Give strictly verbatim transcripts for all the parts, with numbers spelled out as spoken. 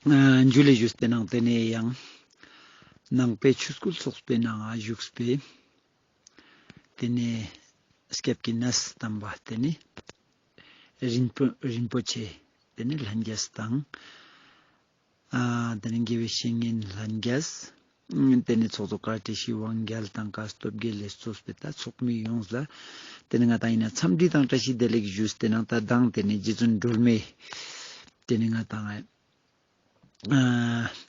ཇུ་ལེ་ཞུས་ཏེ་ནང་ཏེ་ནེ་ཡང་ནང་པའི་ཆོས་སྐུལ་ཚོགས་པའི་ནང་ང་བཞུགས་པའི་ཏེ་ནེ་སྐྱབས་ཀྱི་གནས་དམ་པ་ཏེ་ནེ་རིན་པོ་རིན་པོ་ཆེ་ཏེ་ནེ་ལྷན་རྒྱས་དང་ཨ་ཏེ་ནེ་དགེ་བའི་བཤེས་གཉེན་ལྷན་རྒྱས། ཏེ་ནེ་ཚོགས་གཙོ་བཀའ་དྲིན་ཆེ་དབང་རྒྱལ་དང་བཀའ་སྟོབས་རྒྱལ་ལས་གཙོས་པའི་ད་ཚོགས་མི་ཡོངས་ལ་ཏེ་ནེ་ང་ཏང་ཡིན་ན་འཚམས་འདྲི་དང་བཀྲ་ཤིས་བདེ་ལེགས་ཞུས་ཏེ་ནང་ད་དང་ཏེ་ནེ་རྗེ་བཙུན་སྒྲོལ་མའི་ཏེ་ནེ་ང་ཏང་ཨ་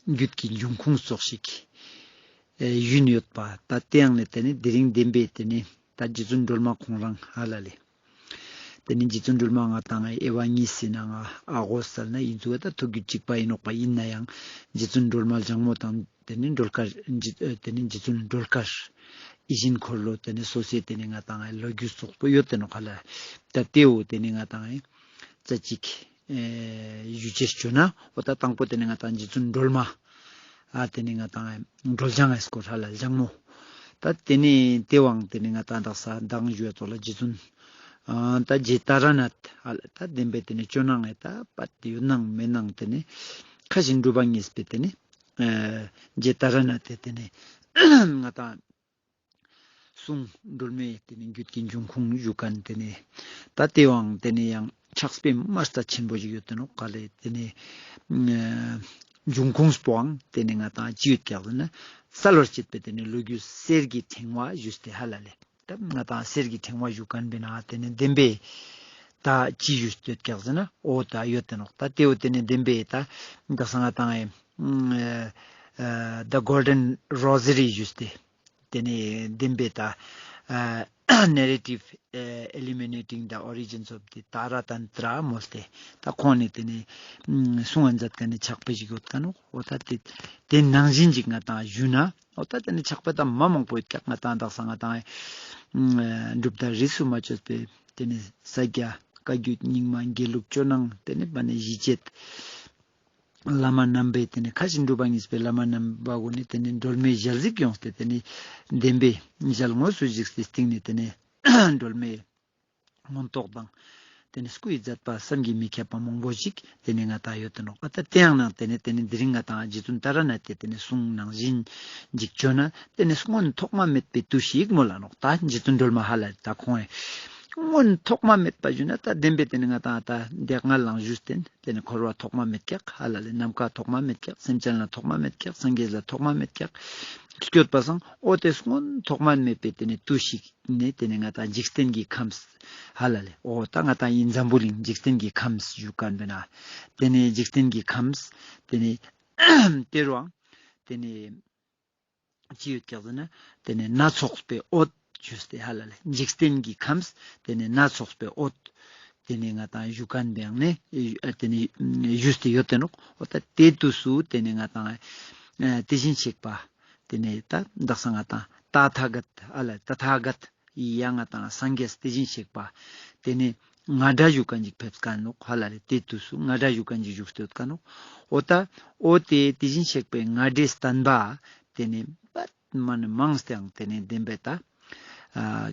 རྒྱུད་ཀྱི་འབྱུང་ཁུངས་ཙོགས་ཤིག་ཨེ་ཡིན་ཡོད་པ། ད་ཏེ་ཡང་ནེ་ཏེ་ནེ་དེ་རིང་བདེན་པའི་ཏེ་ནེ་ད་རྗེ་བཙུན་སྒྲོལ་མ་ཁོང་རང་ཧ་ལ་ལེ། ཏེ་ནེ་རྗེ་བཙུན་སྒྲོལ་མ་ང་ཏང་ཨེ་ཝ་གཉིས་སི་ནང་ང་ཨ་གོ་སལ་ན་ཡིན་ཙུག་ད་ཐུག་རྒྱུ་གཅིག་པ་ཡིན་ནོག་པ། ཡིན་ན་ཡང་རྗེ་བཙུན་སྒྲོལ་མ་ལྗང་མོ་དང་ཏེ་ནེ་སྒྲོལ་དཀར་རྗེ་ཨེ་ཏེ་ནེ་རྗེ་བཙུན་སྒྲོལ་དཀར་ཡིད་བཞིན་འཁོར་ལོ་ཏེ་ནེ་སོ་སོའི་ཏེ་ནེ་ང་ཏང་ཨེ་ལོ་རྒྱུས་ཙོགས་པོ་ཡོད་དེ་ནོག་ཧ་ལ། ད་ཏེའོ་ཏེ་ནེ་ང་ཏང་ཨེ་རྩ་གཅིག་ཨེ་ཞུ་ཅེས་བཅོ་ན་འོ་ད་དང་པོ་ཏེ་ནེ་ང་ཏང་རྗེ་བཙུན་སྒྲོལ་མ་ཨ་ཏེ་ནེ་ང་ཏང་སྒྲོལ་ལྗང་ཨེ་སྐོར་ཧ་ལ་ལྗང་མོ། ད་ཏེ་ནེ་ཏེ་བོའང་ཏེ་ནེ་ང་ཏང་དག་ས་མདང་ཞུ་བ་ཙོགས་ལ་རྗེ་བཙུན་ཨ་ད་རྗེ་ཏཱ་ར་ནཱཐ་ཧ་ལ་ད་བདེན་པའི་ཏེ་ནེ་ཇོ་ནང་ཨེ་ད་པད་ཡོད་ནང་མེད་ནང་ཏེ་ནེ་ཁ་བཞིན་སྒྲུབ་པ་ངེས་པའི་ཏེ་ནེ་ཨ་རྗེ་ཏཱ་ར་ནཱཐ་ཏེ་ཏེ་ནེ་ང་ཏང་གསུང་སྒྲོལ་མའི་ཏེ་ནེ་རྒྱུད་ཀྱི་འབྱུང་ཁུངས་ཞུ་མཁན་ཏེ་ནེ་ད་ཏེ་བོའང་ཏེ་ནེ་ཡང་ཕྱག་དཔེ་མ་རྩ་ཆེན་པོ་ཞིག་ཡོད་དེ་ནོག་ག་ལེ། ཏེ་ནེ་ཨ་འབྱུང་ཁུངས་པོའང་ཏེ་ནེ་ང་ཏང་ཅི་ཡོད་ཀྱག་ཟེར་ན་གསལ་བར་བྱེད་པའི་ཏེ་ནེ་ལོ་རྒྱུས་གསེར་གྱི་ཕྲེང་བ་ཞུས་ཏེ་ཧ་ལ་ལེ། ད་ང་ཏང་གསེར་གྱི་ཕྲེང་བ་ཞུ་མཁན་པའི་ནང་ཏེ་ནེ་བདེན་པའི་ད་ཅི་ཞུས་ཏེ་ཡོད་ཀྱག་ཟེར་ན་འོ་ད་ཡོད་དེ་ནོག་ད་ཏེའོ་ཏེ་ནེ་བདེན་པའི་ད་དག་ས་ང་ཏང་ཨེ་ཨ་The Golden Rosary ཞུས་ཏེ། ཏེ་ནེ་བདེན་པའི་ད་ཨ་Narrative ཨ་Illuminating the Origins of the Tara Tantra མོལ་ཏེ་ད་ཁོང་ནེ་ཏེ་ནེ་ཨ་གསུང་ང་མཛད་མཁན་ནི་ཕྱག་དཔེ་ཞིག་ཡོད་ཀ་ནོག་འོ་ད་ཏེ་ཏེ་ནང་བཞིན་ཅིག་ང་ཏང་ཞུ་ན་འོ་ད་ཏེ་ནེ་ཕྱག་དཔེ་ད་མ་མང་པོ་ཡོད་ཀྱག་ང་ཏང་དག་ས་ང་ཏང་ཨ་གྲུབ་མཐའ་རིས་སུ་མ་ཆད་པའི་ཏེ་ནེ་ས་སྐྱ་བཀའ་བརྒྱུད་རྙིང་མ་དགེ་ལུགས་ཇོ་ནང་ཏེ་ནེ་བ་ནེ་ཞི་བྱེད། བླ་མ་རྣམ་པའི་ཏེ་ནེ་ཁ་བཞིན་སྒྲུབ་པ་ངེས་པའི་བླ་མ་རྣམ་པ་གུན་ནི་ཏེ་ནེ་སྒྲོལ་མའི་ཞལ་གཟིགས་ཡོངས་ཏེ་ཏེ་ནེ་བདེན་པའི་ཞལ་དངོས་སུ་གཟིགས་ཏེ་སྟིང་ནེ་ཏེ་ནེ་སྒྲོལ་མའི་མངོན་རྟོགས་དང་ཏེ་ནེ་སྐུའི་མཛད་པ་བསམ་གྱིས་མི་ཁྱབ་པ་མང་པོ་ཞིག་ཏེ་ནེ་ང་ཏང་ཡོད་དེ་ནོག་ཨ་ད་ཏེ་ཡང་ནང་ཏེ་ནེ་ཏེ་ནེ་དེ་རིང་ང་ཏང་རྗེ་བཙུན་ཏཱ་ར་ནཱ་ཏེ་ཏེ་ནེ་གསུང་ནང་བཞིན་ཅིག་བཅོ་ན་ཏེ་ནེ་སྔོན་ཐོག་མ་མེད་པའི་དུས་ཤིག་མོལ་ལ་ནོག་ད་རྗེ་བཙུན་སྒྲོལ་མ་ཧ་ལ་ད་ཁོང་ཨེ་སྔོན་ཐོག་མ་མེད་པ་ཞུ་ན་ད་བདེན་པའི་ཏེ་ནེ་ང་ཏང་ད་འདས་ང་ལང་ཞུས་ཏེ་ཏེ་ནེ་འཁོར་བ་ཐོག་མ་མེད་ཀྱག་ཧ་ལ་ལེ། ནམ་མཁའ་ཐོག་མ་མེད་ཀྱག་སེམས་ཅན་ལ་ཐོག་མ་མེད་ཀྱག་སངས་རྒྱས་ལ་ཐོག་མ་མེད་ཀྱག་སྐྱོད་པ་སང་འོ་ཏེ་སྔོན་ཐོག་མ་མེད་པའི་ཏེ་ནེ་དུས་ཤིག་ནེ་ཏེ་ནེ་ང་ཏང་འཇིག་རྟེན་གྱི་ཁམས་ཧ་ལ་ལེ། འོ་ད་ང་ཏང་ཡིན་འཛམ་བུ་གླིང་འཇིག་རྟེན་གྱི་ཁམས་ཞུ་མཁན་པས་ན་ཏེ་ནེ་འཇིག་རྟེན་གྱི་ཁམས་ཏེ་ནེ་ཏེ་རུའང་ཏེ་ནེ་ཅི་ཡོད་ཀྱག་ཟེར་ན་ཏེ་ནེ་སྣ་ཚོགས་པའི་འོད་ཞུས་ཏེ་ཧ་ལ་ལེ། འཇིག་རྟེན་གྱི་ཁམས་ཏེ་ནེ་སྣ་ཚོགས་པའི་འོད་ཏེ་ནེ་ང་ཏང་ཞུ་མཁན་པའང་ནེ་ཨ་ཏེ་ནེ་ཞུས་ཏེ་ཡོད་དེ་ནོག་འོ་ད་ཏེ་དུས་སུ་ཏེ་ནེ་ང་ཏང་ཨ་དེ་བཞིན་གཤེགས་པ་ཏེ་ནེ་ད་དག་ས་ང་ཏང་ཏ་ཐཱ་ག་ཏ་ཧ་ལ་ཏ་ཐཱ་ག་ཏ་ཡང་ང་ཏང་སངས་རྒྱས་དེ་བཞིན་གཤེགས་པ་ཏེ་ནེ་རྔ་སྒྲ་ཞུ་མཁན་ཅིག་ཕེབས་ཀ་ནོག་ཧ་ལ་ལེ། ཏེ་དུས་སུ་རྔ་སྒྲ་ཞུ་མཁན་ཅིག་བཞུགས་ཏེ་ཡོད་ཀ་ནོག་འོ་ད་འོ་ཏེ་དེ་བཞིན་གཤེགས་པའི་རྔ་སྒྲའི་བསྟན་པ་ཏེ་ནེ་པད་མ་ནེ་མང་སྟེ་ཡང་ཏེ་ནེ་བདེན་པའི་ད་ཨ་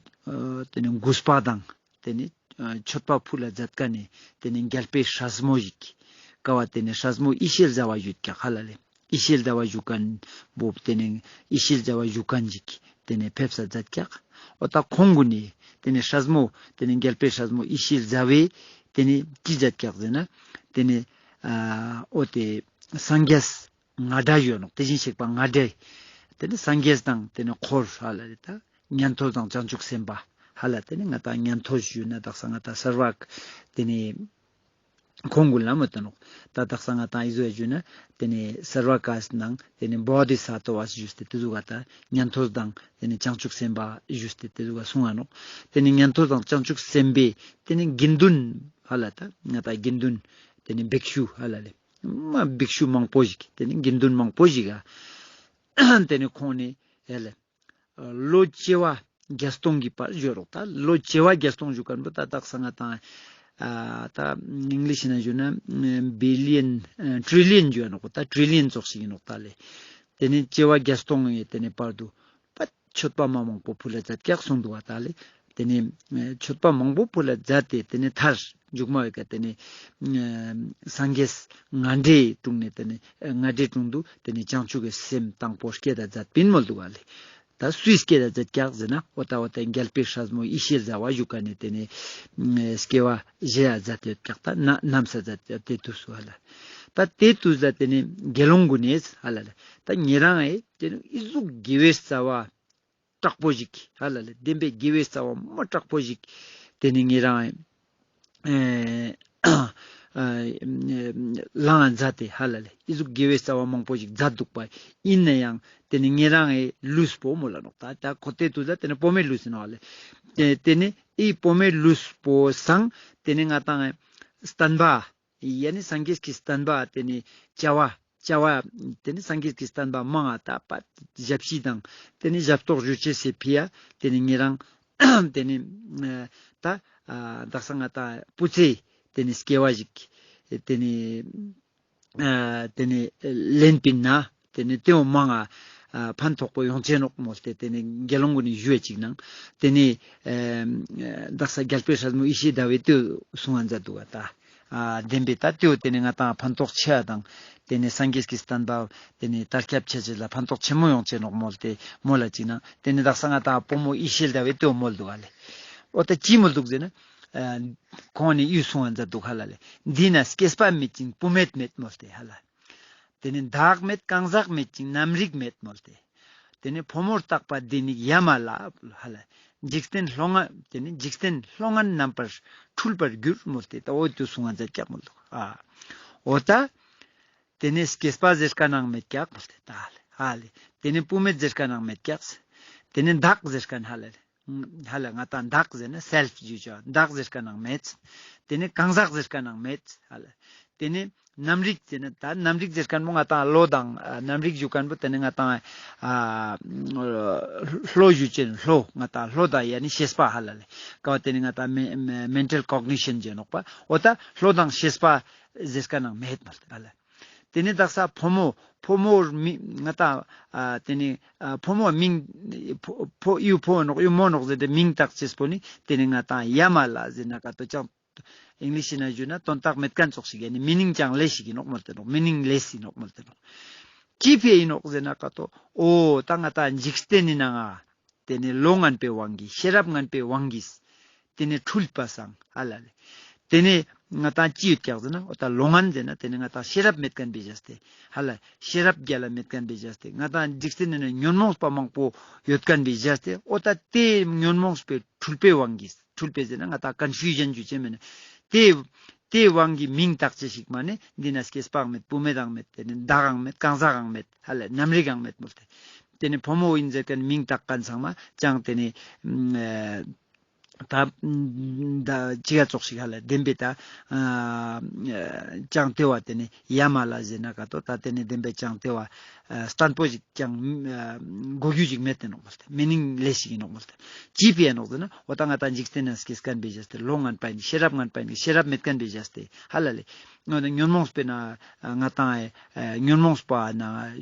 ཏེ་ནེ་གུས་པ་དང་ཏེ་ནེ་ཨ་མཆོད་པ་ཕུལ་ལ་མཛད་མཁན་ནི་ཏེ་ནེ་རྒྱལ་པོའི་སྲས་མོ་ཞིག་ཀ་བ་ཏེ་ནེ་སྲས་མོ་ཡེ་ཤེས་ཟླ་བ་ཞུ་ཀྱག་ཧ་ལ་ལེ། ཡེ་ཤེས་ཟླ་བ་ཞུ་མཁན་བོ་ཏེ་ནེ་ཡེ་ཤེས་ཟླ་བ་ཞུ་མཁན་ཅིག་ཏེ་ནེ་ཕེབས་ས་མཛད་ཀྱག་འོ་ད་ཁོང་གུན་ནི་ཏེ་ནེ་སྲས་མོ་ཏེ་ནེ་རྒྱལ་པོའི་སྲས་མོ་ཡེ་ཤེས་ཟླ་བས་ཏེ་ནེ་ཅི་མཛད་ཀྱག་ཟེར་ན་ཏེ་ནེ་ཨ་འོ་ཏེ་སངས་རྒྱས་རྔ་སྒྲ་ཞུ་ནོག་དེ་བཞིན་གཤེགས་པ་རྔ་སྒྲ། ཏེ་ནེ་སངས་རྒྱས་དང་ཏེ་ནེ་འཁོར་ཧ་ལ་ལེ་ད་ཉན་ཐོས་དང་བྱང་ཆུབ་སེམས་དཔའ་ཧ་ལ་ཏེ་ནེ་ང་ཏང་ཉན་ཐོས་ཞུ་ན་དག་ས་ང་ཏང་སརྦ་ཀ་ཏེ་ནེ་ཁོང་གུན་ལ་མོལ་ཏེ་ནོག་ད་དག་ས་ང་ཏང་ཨི་ཟུག་ཞུ་ན་ཏེ་ནེ་སརྦ་ཀ་ནང་ཏེ་ནེ་བོ་དྷི་ས་ཏྭ་བ་ཞུས་ཏེ་ཏེ་ཟུག་ག་ད་ཉན་ཐོས་དང་ཏེ་ནེ་བྱང་ཆུབ་སེམས་དཔའ་ཞུས་ཏེ་ཏེ་ཟུག་ག་གསུང་ང་ནོག་ཏེ་ནེ་ཉན་ཐོས་དང་བྱང་ཆུབ་སེམས་དཔའི་ཏེ་ནེ་དགེ་འདུན་ཧ་ལ་ད་ང་ཏང་དགེ་འདུན་ཏེ་ནེ་བིག་ཤུ་ཧ་ལ་ལེ། མ་བིག་ཤུ་མང་པོ་ཞིག་ཏེ་ནེ་དགེ་འདུན་མང་པོ་ཞིག་ག་ཏེ་ནེ་ཁོང་ནི་ཧ་ལ་ལོ་བྱེ་བ་བརྒྱ་སྟོང་གི་བར་ཞུ་རོག་ད་ལོ་བྱེ་བ་བརྒྱ་སྟོང་ཞུ་མཁན་པོ་ད་དག་ས་ང་ཏང་ཨ་ད་ཨིང་ལིཤ་ནང་ཞུ་ན་བི་ལི་ཡན་ཨ་ཊྲི་ལི་ཡན་ཞུ་ནོག་ད་ཊྲི་ལི་ཡན་ཙོགས་ཤིག་ཨིན་ནོག་ད་ལེ། ཏེ་ནེ་བྱེ་བ་བརྒྱ་སྟོང་ཡི་ཏེ་ནེ་བར་དུ་པད་མཆོད་པ་མ་མང་པོ་ཕུལ་ལ་མཛད་ཀྱག་གསུངས་འདུག་པ་ད་ལེ། ཏེ་ནེ་མཆོད་པ་མང་པོ་ཕུལ་ལ་མཛད་དེ་ཏེ་ནེ་མཐར་མཇུག་མ་བའི་ཀ་ཏེ་ནེ་སངས་རྒྱས་ང་འདྲའི་དྲུང་ནེ་ཏེ་ནེ་ང་འདྲའི་དྲུང་དུ་ཏེ་ནེ་བྱང་ཆུབ་ཀྱི་སེམས་དང་པོ་སྐྱེད་ད་མཛད་པིན་མོལ་འདུག་ག་ལེ། ད་སུའི་སྐྱེད་ད་མཛད་ཀྱག་ཟེར་ན་འོ་ད་འོ་ད་རྒྱལ་པོའི་སྲས་མོ་ཡེ་ཤེས་ཟླ་བ་ཞུ་ཀ་ནེ་ཏེ་ནེ་སྐྱེ་བ་བཞེས་ཡ་མཛད་ཡོད་ཀྱག། ད་ན་ནམ་ས་མཛད་ཡོད་ཏེ་དུས་སུ་ཧ་ལ། ད་ཏེ་དུས་ལ་ཏེ་ནེ་དགེ་སློང་གུན་ནེ་ཧ་ལ་ལེ། ད་ཉེ་རང་ཨེ་ཏེ་ནེ་ཨི་ཟུག་དགེ་བའི་རྩ་བ་དྲག་པོ་ཞིག་ཧ་ལ་ལེ། བདེན་པའི་དགེ་བའི་རྩ་བ་མ་དྲག་པོ་ཞིག་ཏེ་ནེ་ཉེ་རང་ཨེ་ཨེ་ཨེ་ལང་མཛད་དེ་ཧ་ལ་ལེ། ཨི་ཟུག་དགེ་བའི་རྩ་བ་མང་པོ་ཞིག་མཛད་འདུག་པ། ཨིན་ན་ཡང་ཏེ་ནེ་ཉེ་རང་ཨེ་ལུས་པོ་མོལ་ལ་ནོག། ད་ད་ཁོ་ཏེ་དུས་ལ་ཏེ་ནེ་བུ་མོའི་ལུས་ཨིན་ནོག་ལེ། ཏེ་ཏེ་ནེ་ཨི་བུ་མོའི་ལུས་པོ་སང་ཏེ་ནེ་ང་ཏང་ཨེ་བསྟན་པ་ཡ་ནི་སངས་རྒྱས་ཀྱི་བསྟན་པ་ཏེ་ནེ་བྱ་བ་བྱ་བ་ཏེ་ནེ་སངས་རྒྱས་ཀྱི་བསྟན་པ་མང་ང་ད་པ་ཞབས་ཕྱི་དང་ཏེ་ནེ་ཞབས་ཏོག་ཞུ་ཅེས་སི་ཕི་ཡ་ཏེ་ནེ་ཉེ་རང་ཏེ་ནེ་ཨ་ད་ཨ་དག་ས་ང་ཏང་བུ་ཚའི་ཏེ་ནེ་སྐྱེ་བ་ཞིག་ཏེ་ནེ་ཨ་ཏེ་ནེ་ལེན་པིན་ན་ཏེ་ནེ་ཏེའོ་མང་ང་ཨ་ཕན་ཐོགས་པོ་ཡོང་ཅེས་ནོག་མོལ་ཏེ་ཏེ་ནེ་དགེ་སློང་གུན་ནི་ཞུ་བ་ཅིག་ནང་ཏེ་ནེ་ཨ་དག་ས་རྒྱལ་པོའི་སྲས་མོ་ཡེ་ཤེས་ཟླ་བས་ཏེའོ་གསུང་ང་མཛད་འདུག་ག། ད་ཨ་བདེན་པའི་ད་ཏེའོ་ཏེ་ནེ་ང་ཏང་ཕན་ཐོགས་ཆེ་བ་དང་ཏེ་ནེ་སངས་རྒྱས་ཀྱི་བསྟན་པ་ཏེ་ནེ་དར་ཁྱབ་ཆ་ཅེས་ལ་ཕན་ཐོགས་ཆེན་མོ་ཡོང་ཅེས་ནོག་མོལ་ཏེ་མོལ་ལ་ཅིག་ནང་ཏེ་ནེ་དག་ས་ང་ཏང་བུ་མོ་ཡེ་ཤེས་ཟླ་བས་ཏེའོ་མོལ་འདུག་ག་ལེ། འོ་ད་ཅི་མོལ་འདུག་ཟེར་ན་ཨ་ཁོང་ནི་ཡུལ་གསུང་ང་མཛད་འདུག་ཧ་ལ་ལེ། འདི་ན་སྐྱེས་པ་མེད་ཅིང་བུད་མེད་མེད་མོལ་ཏེ་ཧ་ལ། ཏེ་ནེ་བདག་མེད་གང་ཟག་མེད་ཅིང་རྣམ་རིག་མེད་མོལ་ཏེ། ཏེ་ནེ་ཕོ་མོར་བཏགས་པ་འདི་ནི་ཡ་མ་ལ་ཧ་ལ། འཇིག་རྟེན་ལྷོ་ངན་ཏེ་ནེ་འཇིག་རྟེན་ལྷོ་ངན་རྣམ་པར་འཁྲུལ་པར་འགྱུར་མོལ་ཏེ་ད་འོ་དུ་གསུང་ང་མཛད་ཀྱག་མོལ་འདུག། ཨ་འོ་ད་ཏེ་ནེ་སྐྱེས་པ་ཟེར་ཁན་ནང་མེད་ཀྱག་མོལ་ཏེ་ད་ཧ་ལ་ཧ་ལ། ཏེ་ནེ་བུད་མེད་ཟེར་ཁན་ནང་མེད་ཀྱག། ཏེ་ནེ་བདག་ཟེར་ཁན་ཧ་ལ་ལེ། ཧ་ལ་ང་ཏང་བདག་ཟེར་ན་སེལཕ་ཞུ་ཅེས་བདག་ཟེར་ཁན་ནང་མེད། ཏེ་ནེ་གང་ཟག་ཟེར་ཁན་ནང་མེད། ཧ་ལ། ཏེ་ནེ་རྣམ་རིག་ཟེར་ན་ད་རྣམ་རིག་ཟེར་ཁན་བོ་ང་ཏང་བློ་དང་ཨ་རྣམ་རིག་ཞུ་ཁན་བོ་ཏེ་ནེ་ང་ཏང་ཨ་བློ་ཞུ་ཅེས་བློ་ང་ཏང་བློ་དང་ཡ་ནི་ཤེས་པ་ཧ་ལ་ལེ། ཀ་བ་ཏེ་ནེ་ང་ཏང་མེན་ཊལ་ཀོག་ནི་ཤན་ཟེར་ནོག་པ། འོ་ད་བློ་དང་ཤེས་པ་ཟེར་ཁན་ནང་མེད་མོལ་ཏེ་ཧ་ལ། ཏེ་ནེ་དག་ས་ཕོ་མོ་ཕོ་མོར་མི་ང་ཏང་ཨ་ཏེ་ནེ་ཨ་ཕོ་མོ་མིང་ཕོ་ཕོ་ཡུ་ཕོ་ནོག་ཡུ་མོ་ནོག་ཟེར་ཏེ་མིང་བཏགས་ཅེས་པོ་ནི་ཏེ་ནེ་ང་ཏང་ཡ་མ་ལ་ཟེར་ན་ཀ་ཏོ་ཅང་ཨིང་ལིཤ་ན་ཞུ་ན་དོན་དག་མེད་ཁན་ཙོགས་ཤིག་ཡ་ནི་མི་ནིང་ཅང་ལེས་ཤིག་ཨིན་ནོག་མོལ་ཏེ་ནོག། མི་ནིང་ལེས་ཨིན་ནོག་མོལ་ཏེ་ནོག། ཅི་ཕི་ཨིན་ནོག་ཟེར་ན་ཀ་ཏོ་འོ་ད་ང་ཏང་འཇིག་རྟེན་ནི་ནང་ང་ཏེ་ནེ་བློ་ངན་པའི་དབང་གིས་ཤེས་རབ་ངན་པའི་དབང་གིས་ཏེ་ནེ་འཁྲུལ་པ་སང་ཧ་ལ་ལེ། ཏེ་ནེ་ང་ཏང་ཅི་ཡོད་ཀྱག་ཟེར་ན་འོ་ད་བློ་ངན་ཟེར་ན་ཏེ་ནེ་ང་ཏང་ཤེས་རབ་མེད་ཁན་བེ་ཞག་སྟེ་ཧ་ལ་ཤེས་རབ་རྒྱལ་ལ་མེད་ཁན་བེ་ཞག་སྟེ་ང་ཏང་འཇིག་རྟེན་ནི་ནང་ཉོན་མོངས་པ་མང་པོ་ཡོད་ཁན་བེ་ཞག་སྟེ་འོ་ད་ཏེ་ཉོན་མོངས་པའི་འཁྲུལ་པའི་དབང་གིས་འཁྲུལ་པའི་ཟེར་ན་ང་ཏང་ཀོན་ཕིའུ་ཞན་ཞུ་ཅེས་མེད་ན་ཏེ་ཏེ་དབང་གིས་མིང་བཏགས་ཅེས་ཤིག་མ་ནེ་འདི་ན་སྐྱེས་པའང་མེད་བུད་མེད་དང་མེད་ཏེ་ནེ་བདག་འང་མེད་གང་ཟག་འང་མེད་ཧ་ལ་རྣམ་རིག་འང་མེད་མོལ་ཏེ། ཏེ་ནེ་ཕོ་མོ་ཨིན་ཟེར་ཁན་མིང་བཏགས་ཁན་ཚང་མ་ཅང་ཏེ་ནེ་ཨ་ད་ད་ཅི་ག་ཙོགས་ཤིག་ཧ་ལ་བདེན་པའི་ད་ཨ་ཅང་ཏེ་བ་ཏེ་ནེ་ཡ་མ་ལ་ཟེར་ན་ཀ་ཏོ་ད་ཏེ་ནེ་བདེན་པའི་ཅང་ཏེ་བ་ཨ་བརྟན་པོ་ཞིག་ཅང་ཨ་གོ་རྒྱུ་ཞིག་མེད་དེ་ནོག་མོལ་ཏེ་མི་ནིང་ལེས་ཤིག་ཨིན་ནོག་མོལ་ཏེ། ཅི་ཕི་ཨིན་ནོག་ཟེར་ན་འོ་ད་ང་ཏང་འཇིག་རྟེན་ན་སྐྱེས་ཁན་བེ་ཞག་སྟེ་བློ་ངན་པ་ཨིན་ཤེས་རབ་ངན་པ་ཨིན་ཤེས་རབ་མེད་ཁན་བེ་ཞག་སྟེ་ཧ་ལ་ལེ། ང་ཏང་ཉོན་མོངས་པའི་ནང་ང་ཏང་ཨེ་ཉོན་མོངས་པ་ནང་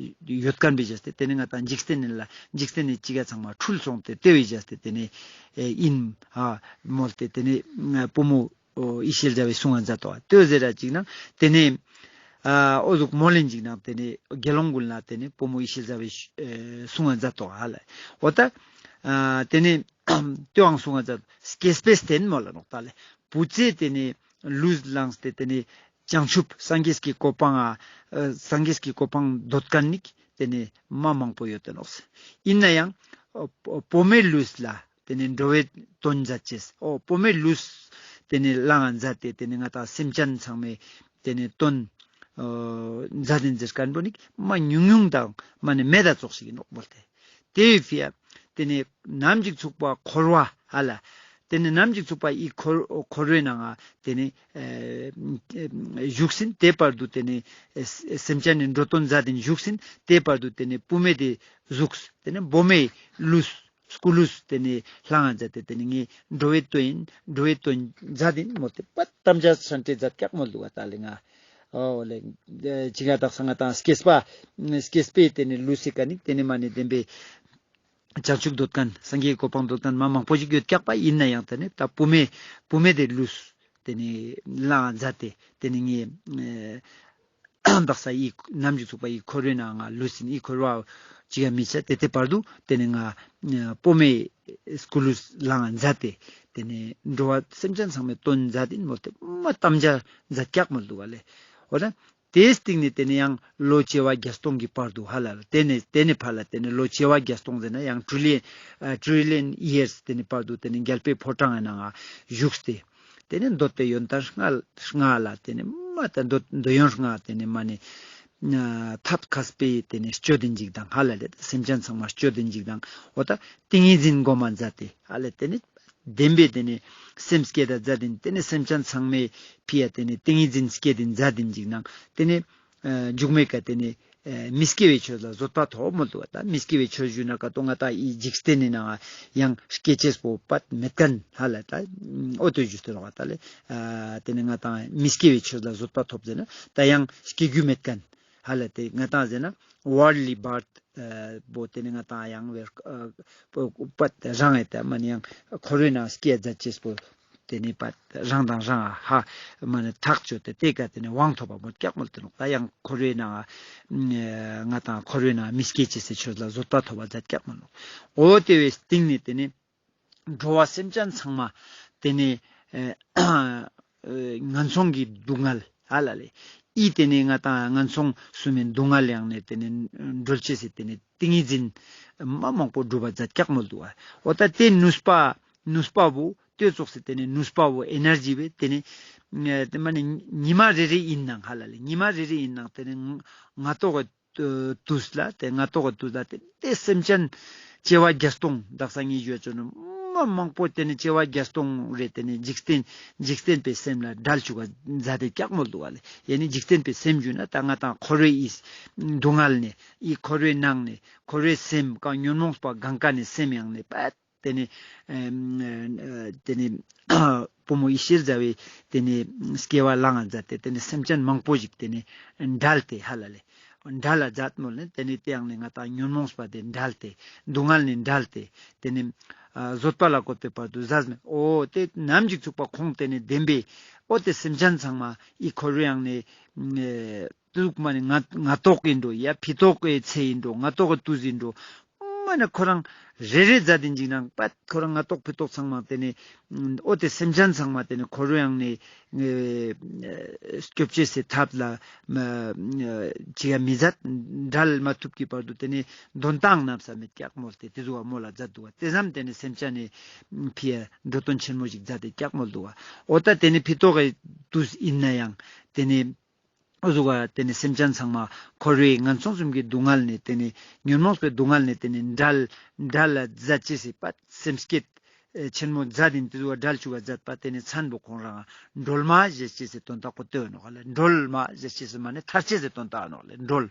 ཡོད་ཁན་བེ་ཞག་སྟེ་ཏེ་ནེ་ང་ཏང་འཇིག་རྟེན་ནི་ལ་འཇིག་རྟེན་ནི་ཅི་ག་ཚང་མ་འཁྲུལ་སོང་སྟེ་ཏེ་བེ་ཞག་སྟེ་ཏེ་ནེ་ཨེ་ཨིན་ཧ་མོལ་ཏེ་ཏེ་ནེ་བུ་མོ་ཡེ་ཤེས་ཟླ་བས་གསུང་ང་མཛད་དོ། ཏེ་ཟེར་ར་ཅིག་ནང་ཏེ་ནེ་ཨ་འོ་ཟུག་མོལ་ལེན་ཅིག་ནང་ཏེ་ནེ་དགེ་སློང་གུན་ལ་ཏེ་ནེ་བུ་མོ་ཡེ་ཤེས་ཟླ་བས་ཨེ་གསུང་ང་མཛད་དོ་ཧ་ལ། འོ་ད་ཨ་ཏེ་ནེ་ཏེའང་གསུང་ང་མཛད་སྐྱེས་པའི་རྟེན་མོལ་ལ་ནོག་ད་ལེ། བུ་ཚའི་ཏེ་ནེ་ལུས་བླངས་ཏེ་ཏེ་ནེ་བྱང་ཆུབ་སངས་རྒྱས་ཀྱི་གོ་འཕང་ཨ་སངས་རྒྱས་ཀྱི་གོ་འཕང་འདོད་ཁན་ནི་ཏེ་ནེ་མ་མང་པོ་ཡོད་དེ་ནོག། ཨིན་ན་ཡང་བུ་མོའི་ལུས་ལ་ཏེ་ནེ་འགྲོ་བའི་དོན་མཛད་ཅེས། འོ་བུ་མོའི་ལུས་ཏེ་ནེ་བླང་ང་མཛད་དེ་ཏེ་ནེ་ང་ཏང་སེམས་ཅན་ཚང་མའི་ཏེ་ནེ་དོན་ཨ་མཛད་དེ་ཟེར་ཁན་བོ་ནི་མ་ཉུང་ཉུང་དང་མ་ནེ་མེད་ད་ཙོགས་ཤིག་ཨིན་ནོག་མོལ་ཏེ། ཏེ་བོའི་ཕི་ཡ་ཏེ་ནེ་ནམ་ཞིག་ཚུགས་པ་འཁོར་བ་ཧ་ལ། ཏེ་ནེ་ནམ་ཞིག་ཚུགས་པ་ཨི་འཁོར་འཁོར་བའི་ནང་ང་ཏེ་ནེ་ཨེ་བཞུགས་ཟིན་ཏེ་བར་དུ་ཏེ་ནེ་ཨེ་སེམས་ཅན་ནི་འགྲོ་དོན་མཛད་དེ་བཞུགས་ཟིན་ཏེ་བར་དུ་ཏེ་ནེ་བུ་མོ་ཏེ་གཟུགས་ཏེ་ནེ་བུ་མོའི་ལུས་སྐུ་ལུས་ཏེ་ནེ་བླང་ང་མཛད་དེ་ཏེ་ནེ་ངའི་འགྲོ་བའི་དོན་ཨིན་འགྲོ་བའི་དོན་མཛད་དེ་ཨིན་མོལ་ཏེ་པ་དམ་བཅའ་སྲན་ཏེ་མཛད་ཀྱག་མོལ་འདུག་ག་ད་ལེ་ང་། འོ་ལེ་ཅི་ག་དག་ས་ང་ཏང་སྐྱེས་པ་སྐྱེས་པའི་ཏེ་ནེ་ལུས་སི་ཀ་ནེ་ཏེ་ནེ་མ་ནེ་བདེན་པའི་ བྱང་ཆུབ་འདོད་མཁན་སངས་རྒྱས་ཀྱི་གོ་འཕང་འདོད་མཁན་མ་མང་པོ་ཞིག་ཡོད་ཀྱག་པ། ཡིན་ན་ཡང་ཏེ་ནེ་ད་བུད་མེད་བུད་མེད་དེ་ལུས་ཏེ་ནེ་ལངས་མཛད་དེ་ཏེ་ནེ་ངས་ཨ་བདག་ས་ཡི་ནམ་ཞིག་ཚུགས་པ་ཡི་འཁོར་བའི་ནང་ང་ལུས་ཡིན། ཡི་འཁོར་བ་ཅི་ཡང་མི་ཆ། ཏེ་ཏེ་བར་དུ་ཏེ་ནེ་ང་བུད་མེད་སྐུ་ལུས་ལངས་མཛད་དེ་ཏེ་ནེ་འགྲོ་བ་སེམས་ཅན་ཚང་མའི་དོན་མཛད་ཡིན་མོལ་ཏེ་མ་དམ་བཅའ་མཛད་ཀྱག་མོལ་འདུག་ག་ལེ། འོ་ན་དེའི་སྟེང་ནས་དེ་ནས་ཡང་ལོ་བྱེ་བ་བརྒྱ་སྟོང་གི་བར་དུ་ཧ་ལ་ལ། དེ་ནས་དེ་ནས་ཕར་ལ་དེ་ནས་ལོ་བྱེ་བ་བརྒྱ་སྟོང་ཟེར་ན་ཡང་ཊི་རི་ལི་ཡན་ཊི་རི་ལི་ཡན་ཡིར་སི་དེ་ནས་བར་དུ་དེ་ནས་རྒྱལ་པོའི་ཕོ་བྲང་ངི་ནང་ང་བཞུགས་ཏེ། དེ་ནས་འདོད་པའི་ཡོན་ཏན་ལྔ་ལྔ་ལ་དེ་ནས་མ་ད་འདོད་འདོད་ཡོན་ལྔ་དེ་ནས་མ་ནས་ཐབས་མཁས་པས་དེ་ནས་སྤྱོད་དེ་འཇིག་དང་ཧ་ལ་ལ། སེམས་ཅན་ཚང་མ་སྤྱོད་དེ་འཇིག་དང་འོ་ད་ཏིང་ངེ་འཛིན་སྒོམ་མ་མཛད་དེ་ཧ་ལ་དེ་ནས། བདེན་པའི་དེ་ནས་སེམས་བསྐྱེད་ད་མཛད་དེ་དེ་ནས་སེམས་ཅན་ཚང་མའི་ཕི་ཡ་དེ་ནས་ཏིང་ངེ་འཛིན་བསྐྱེད་དེ་མཛད་དེ་འཇིག་ནང་དེ་ནས་ཨ་མཇུག་མའི་ཀ་དེ་ནས་ཨ་མི་སྐྱེ་བའི་ཆོས་ལ་བཟོད་པ་ཐོབ་མོལ་འདུག་པ། ད་མི་སྐྱེ་བའི་ཆོས་ཞུ་ན་ཀ་ཏོ་ང་ཏང་ཨི་འཇིག་རྟེན་ནི་ནང་ཡང་སྐྱེ་ཅེས་པོ་པད་མེད་མཁན་ཧ་ལ་ད་འོ་དོ་ཞུ་སྟོན་ནོག་པ། ད་ལེ་ཨ་དེ་ནས་ང་ཏང་མི་སྐྱེ་བའི་ཆོས་ལ་བཟོད་པ་ཐོབ་ཟེར་ན་ད་ཡང་སྐྱེ་རྒྱུ་མེད་མཁན་ཧ་ལ་དེ་ང་ཏང་ཟེར་ན་ཝརལྡ་ལི་བར་ཐ་ཨ་བོ་དེ་ནི་ང་ཏང་ཡང་བེར་ཨ་པ་རང་ཨེ་ད་མ་ནི་ཡང་འཁོར་བའི་ནང་སྐྱེ་མཛད་ཅེས་པོ་དེ་ནི་པ་རང་དང་རང་ཧ་མ་ནི་ཐག་ཆོད་དེ་དེ་ཀ་དེ་ནི་དབང་ཐོབ་པ་མོལ་ཀྱག་མོལ་ཏེ་ནོག། ད་ཡང་འཁོར་བའི་ནང་ང་ཏང་འཁོར་བའི་ནང་མི་སྐྱེ་ཅེས་སི་ཆོས་ལ་བཟོད་པ་ཐོབ་པ་མཛད་ཀྱག་མོལ་ནོག། འོ་དེ་བའི་སྟེང་ནས་དེ་ནི་འགྲོ་བ་སེམས་ཅན་ཚང་མ་དེ་ནས་ཨ་ངན་སོང་གི་སྡུག་བསྔལ་ཧ་ལ་ལེ། ཨི་དེ་ནས་ང་ཏང་ངན་སོང་གསུམ་མི་སྡུག་བསྔལ་ཡང་ནས་དེ་ནས་སྒྲོལ་ཅེས་སི་དེ་ནས་ཏིང་ངེ་འཛིན་མ་མང་པོ་སྒྲུབ་པ་མཛད་ཀྱག་མོལ་འདུག་པ། འོ་ད་དེ་ནུས་པ་ནུས་པ་བོ་དེ་ཙོགས་སི་དེ་ནས་ནུས་པ་བོ་ཨེ་ནར་ཇི་བས་དེ་ནས་ཨ་དེ་མ་ནས་ཉི་མ་རེ་རེ་ཡིན་ནང་ཧ་ལ་ལེ་ཉི་མ་རེ་རེ་ཡིན་ནང་དེ་ནས་ང་ཏོག་གི་དུས་ལ་དེ་ང་ཏོག་གི་དུས་ལ་དེ་དེ་སེམས་ཅན་བྱེ་བ་བརྒྱ་སྟོང་དག་ས་ངེས་ཞུ་བ་ཅོ་ནི་མ་མང་པོ་དེ་ནི་བྱེ་བ་བརྒྱ་སྟོང་རེ་དེ་ནི་འཇིག་རྟེན་འཇིག་རྟེན་པའི་སེམས་ལ་འགྲལ་བཅུག་ག་མཛད་དེ་ཀྱག་མོལ་འདུག་པ་ལེ། ཡེ་ནི་འཇིག་རྟེན་པའི་སེམས་ཞུ་ན་ད་ང་ཏང་འཁོར་བའི་ཨི་སྡུག་བསྔལ་ནས་ཨི་འཁོར་བའི་ནང་ནས་འཁོར་བའི་སེམས་ཀ་ཉོན་མོངས་པ་གང་ག་ནས་སེམས་ཡང་ནས་པད་དེ་ནི་ཨ་དེ་ནི་བུ་མོ་ཡེ་ཤེས་ཟླ་བའི་དེ་ནི་སྐྱེ་བ་བླངས་མཛད་དེ་དེ་ནི་སེམས་ཅན་མང་པོ་ཞིག་དེ་ནི་འགྲལ་ཏེ་ཧ་ལ་ལེ། འགྲལ་ལ་མཛད་མོལ་ནི་དེ་ནི་དེ་ཡང་ནི་ང་ཏང་ཉོན་མོངས་པ་དེ་འགྲལ་ཏེ་སྡུག་བསྔལ་ནི་འགྲལ་ཏེ་དེ་ནི་ཨ་བཟོད་པ་ལ་བཀོད་པའི་བར་དུ་ཟད་མེད། འོ་དེ་ནམ་ཞིག་ཚུགས་པ་ཁོང་དེ་ནི་བདེན་པའི་འོ་དེ་སེམས་ཅན་ཚང་མ་ཨི་འཁོར་བའི་ཡང་ནི་ཨ་དུག་མ་ནི་ང་ང་ཏོག་ཡིན་འགྲོ་ཡ་ཕི་ཏོག་གི་ཚེ་ཡིན་འགྲོ་ང་ཏོག་གི་དུས་ཡིན་འགྲོ། མ་ནི་ཁོ་རང་རེ་རེ་མཛད་དེ་འཇིག་ནང་པད་ཁོ་རང་ང་ཏོག་ཕི་ཏོག་ཚང་མ་དེ་ནི་འོ་དེ་སེམས་ཅན་ཚང་མ་དེ་ནི་འཁོར་བའི་ཡང་ནི་ཨ་སྐྱོབ་ཅེས་སི་ཐབས་ལ་མ་ཅི་ཡང་མི་མཛད། འགྲལ་མ་ཐུབ་ཀྱི་བར་དུ་དེ་ནི་དོན་ཏང་གནམ་ས་མེད་ཀྱག་མོལ་ཏེ་དེ་ཟུག་བ་མོལ་ལ་མཛད་འདུག་པ། དེ་ཙམ་དེ་ནི་སེམས་ཅན་ནི་ཕི་ཡ་འགྲོ་དོན་ཆེན་མོ་ཞིག་མཛད་དེ་ཀྱག་མོལ་འདུག་པ། འོ་ད་དེ་ནི་ཕི་ཏོག་གི་དུས་ཡིན་ན་ཡང་དེ་ནི་འོ་ཟུག་ག་དེ་ནི་སེམས་ཅན་ཚང་མ་འཁོར་བའི་ངན་སོང་གསུམ་གྱི་སྡུག་བསྔལ་ནས་དེ་ནི་ཉོན་མོངས་པའི་སྡུག་བསྔལ་ནས་དེ་ནི་འགྲལ་འགྲལ་ལ་མཛད་ཅེས་སི་པད་སེམས་བསྐྱེད་ཨེ་ཆེན་མོ་མཛད་དེ་དེ་ཟུག་ག་འགྲལ་བཅུག་ག་མཛད་པ་དེ་ནི་མཚན་པོ་ཁོང་རང་སྒྲོལ་མ་ཞེས་ཅེས་སི་དོན་དག་པོ་སྟོན་ནོག་ལེ། སྒྲོལ་མ་ཞེས་ཅེས་སི་མ་ནི་ཐར་ཅེས་སི་དོན་དག་ནོག་ལེ། སྒྲོལ་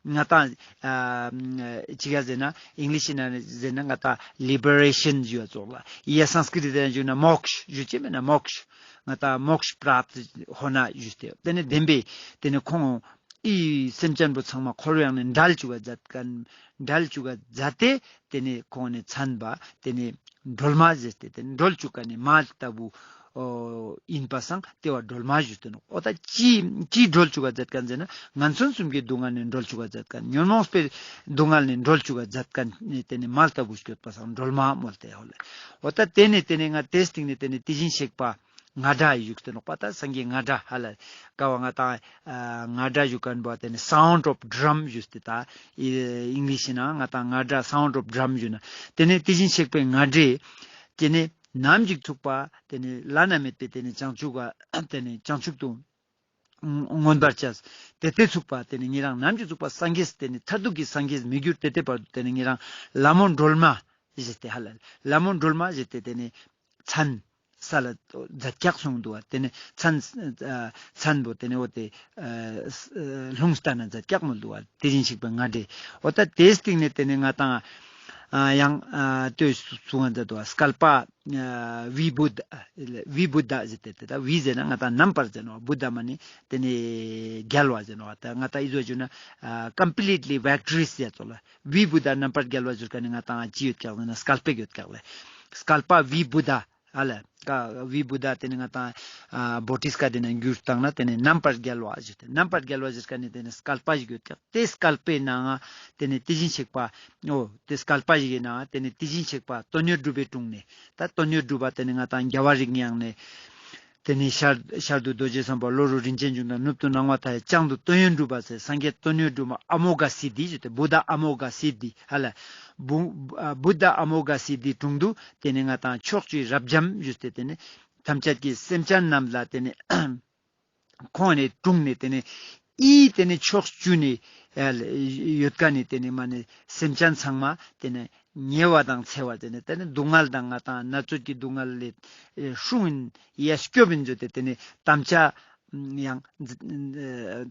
ང་ཏང་ཨ་ཅི་ག་ཟེར་ན་ཨིང་ལིཤ་ན་ཟེར་ན་ང་ཏང་ལི་བེ་རེ་ཤན་ཞུ་བ་ཙོགས་ལ་ཡ་སཾ་སྐྲྀཏ་ཟེར་ན་ཞུ་ན་མོཀྵ་ཞུ་ཅེས་མེད་ན་མོཀྵ། ང་ཏང་མོཀྵ་པྲཱཔྠ་ཧོ་ན་ཞུས་ཏེ། དེ་ནི་བདེན་པའི་དེ་ནི་ཁོང་ཨི་སེམས་ཅན་པོ་ཚང་མ་འཁོར་བའི་ཡང་ནི་འགྲལ་བཅུག་ག་མཛད་མཁན་འགྲལ་བཅུག་ག་མཛད་དེ་དེ་ནི་ཁོང་ནི་མཚན་པ་དེ་ནི་སྒྲོལ་མ་ཟེར་ཏེ་དེ་ནི་སྒྲོལ་བཅུག་མཁན་ནི་མ་ལྟ་བུ་ཨོ་ཡིན་པ་སང་དེ་བ་སྒྲོལ་མ་ཞུས་ཏེ་ནོག། འོ་ད་ཅི་ཅི་སྒྲོལ་བཅུག་ག་མཛད་མཁན་ཟེར་ན་ངན་སོང་གསུམ་གྱི་སྡུག་བསྔལ་ནི་སྒྲོལ་བཅུག་ག་མཛད་མཁན་ཉོན་མོངས་པའི་སྡུག་བསྔལ་ནི་སྒྲོལ་བཅུག་ག་མཛད་མཁན་ནི་དེ་ནི་མ་ལྟ་བུ་སྐྱོད་པ་སང་སྒྲོལ་མ་མོལ་ཏེ་ཧོ་ལེ། འོ་ད་དེ་ནི་དེ་ནི་ང་དེ་སྟིང་ནི་དེ་ནི་དེ་བཞིན་གཤེགས་པ་རྔ་སྒྲ་ཞུས་ཏེ་ནོག་པ། ད་སངས་རྒྱས་རྔ་སྒྲ་ཧ་ལ་ཀ་བ་ང་ཏང་ཨ་རྔ་སྒྲ་ཞུ་མཁན་པོ་དེ་ནི་སའུནཌ་ཨོཕ་ཌྲམ་ཞུས་ཏེ། ད་ཨིང་ལིཤ་ནང་ང་ཏང་རྔ་སྒྲ་སའུནཌ་ཨོཕ་ཌྲམ་ཞུ་ན་དེ་ནི་དེ་བཞིན་གཤེགས་པའི་རྔ་སྒྲས་དེ་ནི་ནམ་ཞིག་ཚུགས་པ་དེ་ནི་བླ་ན་མེད་པའི་དེ་ནི་བྱང་ཆུབ་ཀ་དེ་ནི་བྱང་ཆུབ་ཏུ་མངོན་པར་བྱས། དེ་དེ་ཚུགས་པ་དེ་ནི་ཉེ་རང་ནམ་ཞིག་ཚུགས་པ་སངས་རྒྱས་དེ་ནི་མཐར་ཐུག་གི་སངས་རྒྱས་མི་འགྱུར་དེ་དེ་བར་དུ་དེ་ནི་ཉེ་རང་ལྷ་མོ་སྒྲོལ་མ་ཞེས་ཏེ་ཧ་ལ་ལྷ་མོ་སྒྲོལ་མ་ཞེས་ཏེ་དེ་ནི་མཚན་ས་ལ་མཛད་ཀྱག་གསུངས་འདུག་པ། དེ་ནི་མཚན་ཨ་མཚན་པོ་དེ་ནི་འོ་དེ་ཨ་ལྷུང་ལྟ་ན་མཛད་ཀྱག་མོལ་འདུག་པ། དེ་བཞིན་གཤེགས་པའི་རྔ་སྒྲས། འོ་ད་དེའི་སྟིང་ནས་དེ་ནི་ང་ཏང་ ཨ་ཡང་ཨ་ལྟོས་སུ་ང་མཛད་དོ་བ་སྐལ་པ་ཨ་བི་བུདྡྷ། བི་བུདྡྷ་ཟེར་ཏེ་ཏེ་ད་བི་ཟེར་ན་ང་ཏང་རྣམ་པར་ཟེར་ནོག་བུདྡྷ་མ་ནི་ཏེ་ནེ་རྒྱལ་བ་ཟེར་ནོག་ད་ང་ཏང་ཨི་ཟོ་ཞུ་ན་ཨ་ཀམ་པི་ལིཊ་ལི་བིག་ཊོ་རི་ཡས་ཟེར་ཙོགས་ལ་བི་བུདྡྷ་རྣམ་པར་རྒྱལ་བ་ཟེར་ཁན་ནི་ང་ཏང་ཅི་ཡོད་ཀྱག་ཟེར་ན་སྐལ་པ་ཞིག་ཡོད་ཀྱག་ལེ། སྐལ་པ་བི་བུདྡྷ། ཧ་ལ་ཀ་བི་བུདྡྷ་ཏེ་ནེ་ང་ཏང་ཨ་བོ་ཊི་སྐ་ཏེ་ནེ་འགྱུར་བཏང་ན་ཏེ་ནེ་རྣམ་པར་རྒྱལ་བ་ཞུ་སྟེ་རྣམ་པར་རྒྱལ་བ་ཟེར་ཁན་ནི་ཏེ་ནེ་སྐལ་པ་ཞིག་ཡོད་ཀྱག་ཏེ་སྐལ་པའི་ནང་ང་ཏེ་ནེ་དེ་བཞིན་གཤེགས་པ་འོ་ཏེ་སྐལ་པ་ཞིག་གི་ནང་ང་ཏེ་ནེ་དེ་བཞིན་གཤེགས་པ་དོན་ཡོད་གྲུབ་པའི་དྲུང་ནེ་ད་དོན་ཡོད་གྲུབ་པ་ཏེ་ནེ་ང་ཏང་རྒྱལ་བ་རིགས་ལྔའི་དབང་ནེ་ཏེ་ནེ་ཤར་ཤར་དུ་རྡོ་རྗེ་སེམས་དཔའ། ལྷོ་རུ་རིན་ཆེན་འབྱུང་ལྡན། ནུབ་ཏུ་སྣང་བ་མཐའ་ཡས། བྱང་དུ་དོན་ཡོད་གྲུབ་པ་ཟེར་སངས་རྒྱས་དོན་ཡོད་གྲུབ་མ་ཨ་མོ་གྷ་སིདྡྷི་ཞུ་སྟེ་བུདྡྷ་ཨ་མོ་གྷ་སིདྡྷི་ཧ་ལ། བུ་ཨ་བུདྡྷ་ཨ་མོ་གྷ་སིདྡྷིའི་དྲུང་དུ་ཏེ་ནེ་ང་ཏང་ཕྱོགས་བཅུའི་རབ་འབྱམས་ཞུ་སྟེ་ཏེ་ནེ་ཐམས་ཅད་ཀྱི་སེམས་ཅན་རྣམས་ལ་ཏེ་ནེ་ཁོང་ནི་དྲུང་ནེ་ཏེ་ནེ་ཨི་ཏེ་ནེ་ཕྱོགས་བཅུ་ནེ་ཡོད་ཁན་ནི་ཏེ་ནེ་མ་ནེ་སེམས་ཅན་ཚང་མ་ཏེ་ནེ་ཉེ་བ་དང་འཚེ་བ་ཏེ་ནེ་ཏེ་ནེ་སྡུག་བསྔལ་དང་ང་ཏང་ན་ཚོད་ཀྱི་སྡུག་བསྔལ་ལས་སྲུང་ཡིན་ཡ་སྐྱོབ་ཡིན་ཟེར་ཏེ་ཏེ་ནེ་དམ་བཅའ་ཡང་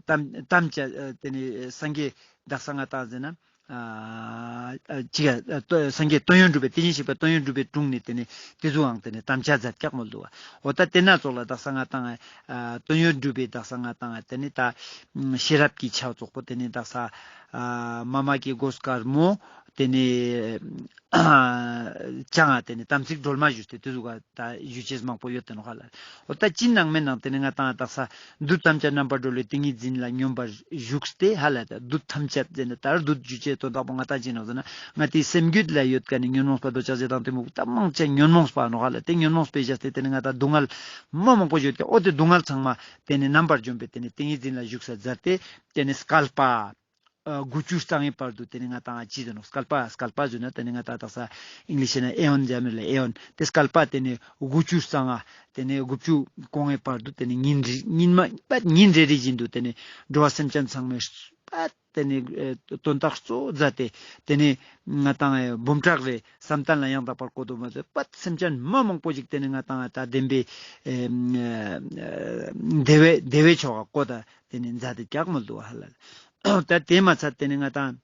དམ་དམ་བཅའ་ཏེ་ནེ་སངས་རྒྱས་དག་ས་ང་ཏང་ཟེར་ན། ཨ་ཅི་ཡ་སངས་རྒྱས་དོན་ཡོད་གྲུབ་པའི་དེ་བཞིན་གཤེགས་པ་དོན་ཡོད་གྲུབ་པའི་དྲུང་ནེ་ཏེ་ནེ་ཏེ་ཟུག་ཨང་ཏེ་ནེ་དམ་བཅའ་མཛད་ཀྱག་མོལ་དུག་བ། འོ་ད་ཏེ་ན་ཙོགས་ལ་དག་ས་ང་ཏང་ཨ་དོན་ཡོད་གྲུབ་པའི་དག་ས་ང་ཏང་ཨ་ཏེ་ནེ་ད་ཤེས་རབ་ཀྱི་ཆ་ཙོགས་པོ་ཏེ་ནེ་དག་ས་ཨ་མ་མ་ཀི་གོས་དཀར་མོ་ཏེ་ནེ་ཨ་ཅང་ཨ་ཏེ་ནེ་དམ་ཚིག་སྒྲོལ་མ་ཞུས་ཏེ་ཏེ་ཟུག་ག་ད་ཞུ་ཅེས་མང་པོ་ཡོད་དེ་ནོག་ཧ་ལ། འོ་ད་ཅི་ནང་མེད་ནང་ཏེ་ནེ་ང་ཏང་དག་ས་བདུད་ཐམས་ཅད་རྣམ་པར་སྒྲོལ་བའི་ཏིང་ངེ་འཛིན་ལ་སྙོམས་པར་ཞུགས་ཏེ་ཧ་ལ། ད་བདུད་ཐམས་ཅད་ཟེར་ན་ད་བདུད་ཞུ་ཅེས་དོན་དག་པོ་ང་ཏང་ཅི་ནོག་ཟེར་ན་ང་ཏིའི་སེམས་རྒྱུད་ལ་ཡོད་ཁན་ནི་ཉོན་མོངས་པ་འདོད་ཆགས་ཞེ་སྡང་གཏི་མུག་ད་མང་ཆེ་ཉོན་མོངས་པ་ནོག་ཧ་ལ། ཏེ་ཉོན་མོངས་པའི་བཞག་སྟེ་ཏེ་ནེ་ང་ཏང་སྡུག་བསྔལ་མ་མང་པོ་ཡོད་ཀྱག་འོ་ཏེ་སྡུག་བསྔལ་ཚང་མ་ཏེ་ནེ་རྣམ་པར་འཇོམས་པའི་ཏེ་ནེ་ཏིང་ངེ་འཛིན་ལ་ཞུགས་ས་མཛད་དེ་ཏེ་ནེ་སྐལ་པ། ཨ་དགུ་བཅུ་རྩ་ལྔའི་བར་དུ་ཏེ་ནེ་ང་ཏང་ཅི་ཟེར་ནོག་སྐལ་པ་སྐལ་པ་ཟེར་ན་ཏེ་ནེ་ང་ཏང་དག་ས་ཨིང་ལིཤ་ན་ཨེ་ཨོན་ཟེར་མེད་ལ་ཨེ་ཨོན་ཏེ་སྐལ་པ་ཏེ་ནེ་དགུ་བཅུ་རྩ་ལྔ་ཏེ་ནེ་དགུ་བཅུ་གོང་ངའི་བར་དུ་ཏེ་ནེ་ཉིན་རེ་ཉིན་མ་པ་ཉིན་རེ་རེ་བཞིན་དུ་ཏེ་ནེ་འགྲོ་བ་སེམས་ཅན་ཚང་མའི་པ་ཏེ་ནེ་ཨེ་དོན་དག་གཙོ་བོ་མཛད་དེ་ཏེ་ནེ་ང་ཏང་ཨེ་འབུམ་ཕྲག་རེ་བསམ་གཏན་ལ་ཡང་དག་པར་བཀོད་དོ་མ་ཟད་པ་སེམས་ཅན་མ་མང་པོ་ཞིག་ཏེ་ནེ་ང་ཏང་ཨ་ད་བདེན་པའི་ཨེ་ཨེ་བདེ་བའི་བདེ་བའི་ཆོ་ག་བཀོད་ད། ཏེ་ནེ་མཛད་དེ་ཀྱག་མོལ་དུག་ཧ་ལ། ད་ཏེ་མ་ཚད་ཏེ་ནེ་ང་ཏང་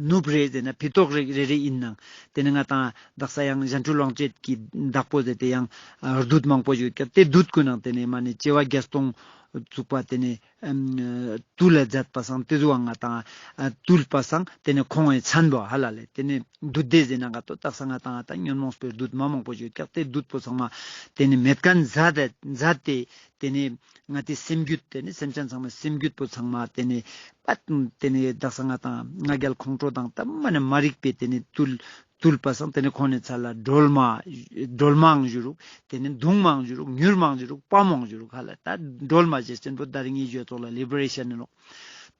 ནུབ་རེ་ཟེར་ན་ཕི་ཏོག་རེ་རེ་རེ་ཨིན་ནང་ཏེ་ནེ་ང་ཏང་དག་ས་ཡང་གཞན་འཕྲུལ་དབང་བྱེད་ཀྱི་བདག་པོ་ཟེར་ཏེ་ཡང་ཨ་བདུད་མང་པོ་ཡོད་ཀྱག་ཏེ་བདུད་ཀུན་ནང་ཏེ་ནེ་མ་ནེ་བྱེ་བ་བརྒྱ་སྟོང་བཙུགས་པ་ཏེ་ནེ་ཨམ་བཏུལ་ལ་མཛད་པ་སང་ཏེ་ཟུག་ང་ཏང་ཨ་བཏུལ་པ་སང་ཏེ་ནེ་ཁོང་ངི་མཚན་པོ་ཧ་ལ་ལེ་ཏེ་ནེ་བདུད་སྡེ་ཟེར་ན་ག་ཏོ་དག་ས་ང་ཏང་ཨ་ད་ཉོན་མོངས་པའི་བདུད་མ་མང་པོ་ཡོད་ཀྱག་ཏེ་བདུད་པོ་ཚང་མ་ཏེ་ནེ་མེད་ཁན་མཛད་དེ་མཛད་དེ། ཏེ་ནེ་ང་ཏི་སེམས་རྒྱུད་ཏེ་ནེ་སེམས་ཅན་ཚང་མའི་སེམས་རྒྱུད་པོ་ཚང་མ་ཏེ་ནེ་པད་ཏེ་ནེ་དག་ས་ང་ཏང་ང་རྒྱལ་ཁོང་ཁྲོ་དང་ད་མ་ནེ་མ་རིག་པའི་ཏེ་ནེ་བཏུལ་བཏུལ་པ་སང་ཏེ་ནེ་ཁོང་ངི་མཚན་ལ་སྒྲོལ་མ་སྒྲོལ་མའང་ཞུ་རུག་ཏེ་ནེ་མདུང་མའང་ཞུ་རུག་མྱུར་མའང་ཞུ་རུག་དཔའ་མོའང་ཞུ་རུག་ཧ་ལ། ད་སྒྲོལ་མ་ཞེས་ཅན་པོ་ད་རིང་ངི་ཞུ་ཙོགས་ལ་ལི་བར་ཨེ་ཤན་ཨིན་ནོག་